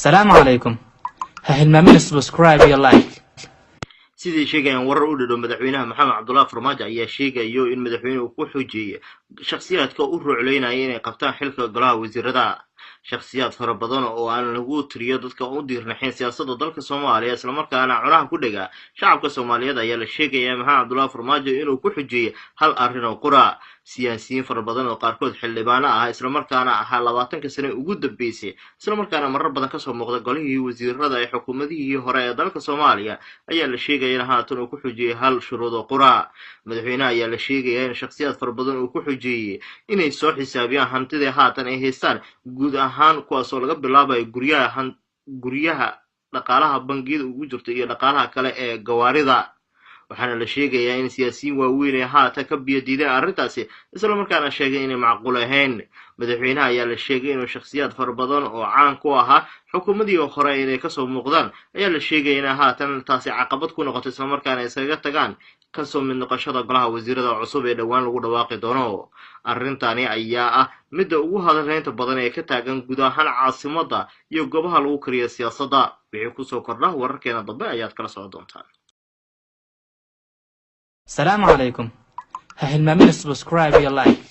Salaamu calaykum. Ha hilmaamina subscribe iyo like. Siday sheegayaan warar u dhadhow madaxweynaha Maxamed Cabdullahi Farmaajo ayaa sheegayo in madaxweynuhu ku xujeeyay shakhsiyaadka u rucleynaya inay qabtaan xilka golaha wasiirada. Shakhsiyaad fara badan oo aan lagu tiriyo dadka u diirnaxeen siyaasadda dalka Soomaaliya, islamarkaana cunaha ku dhega shacabka Soomaaliyeed, ayaa la sheegaya Maxamed Cabdullahi Farmaajo inuu ku xujeeyey hal arrin oo qura. Siyaasiyiin fara badan oo qaarkood xildhibaano ah, islamarkaana ahaa 20-ka sane ugu dambeysay, islamarkaana marar badan kasoo muuqda golihii wasiirada ee xukuumadihii hore ee dalka Soomaaliya, ayaa la sheegaya in haatan uu ku xujeeyey hal shuruud oo qura. Madaxweynaha ayaa la sheegaya in shakhsiyaad fara badan uu ku xujeeyey inay soo xisaabiyaan hantidii haatan ay haystaan guud ahaan, kuwaasoo laga bilaabayo guryaha, dhaqaalaha bangiyada ugu jirto iyo dhaqaalaha kale ee gawaarida. Waxaana la sheegayaa in siyaasiyiin waaweyn ay haatan ka biyo diideen arrintaasi, islamarkaana sheegay inay macquul ahayn. Madaxweynaha ayaa la sheegay inuu shakhsiyaad fara badan oo caan ku ahaa xukuumadii hore inay kasoo muuqdaan ayaa la sheegaya inay haatan taasi caqabad ku noqoto, islamarkaana iskaga tagaan kasoo mid noqoshada golaha wasiirada cusub ee dhowaan lagu dhawaaqi doono. Arrintani ayaa ah midda ugu hadalhaynta badan ee ka taagan guud ahaan caasimadda iyo goobaha lagu kariyo siyaasadda. Wixii kusoo kordha wararkeena dambe ayaad kala socon doontaan. Salaamu calaykum. Ha hilmaamina subscribe iyo like.